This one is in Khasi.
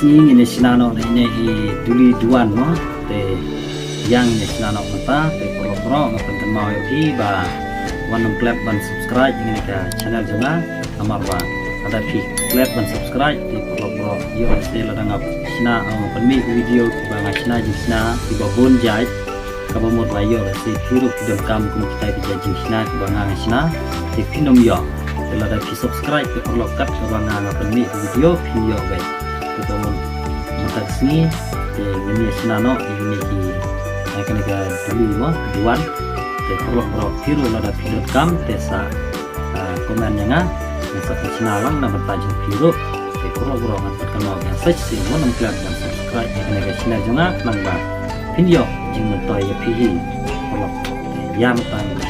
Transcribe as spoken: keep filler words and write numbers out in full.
Ngi ngin ïa shna noh na ine i duli duwan mo. Te ïa ngin ïa shna noh mynta, te paralok baroh nga pynkynmaw ïa phi ba wat nym klet ban subscribe ïa kane ka channel jong nga. Namar ba lada phi klet ban subscribe te paralok baroh ïoh lehse lada nga shna, nga pynmih video kiba nga shna jingshna kiba bun jait, kaba mut ba ïoh lehse phi ruh phi donkam kum kita ki jait jingshna kiba nga nga shna, te phin ym ïoh. Te lada phi subscribe te paralok kat kaba nga nga pynmih video phin ïoh beit. Te paralok mynta ka sngi te ngin ïa shna noh ïa kine ki, ïa kane ka duli mo duwan. Te paralok baroh phi ruh lada phi donkam te sa ah, comment ïa nga, ngan sa pynshna lang na bynta jong phi ruh. Te paralok baroh ngan pynkynmaw ïa nga sa shisien, wat nym klet ban subscribe ïa kane ka channel jong nga khnang ba phin ïoh jingmyntoi ïa phi hi. Paralok, te ïa mynta ngin ïa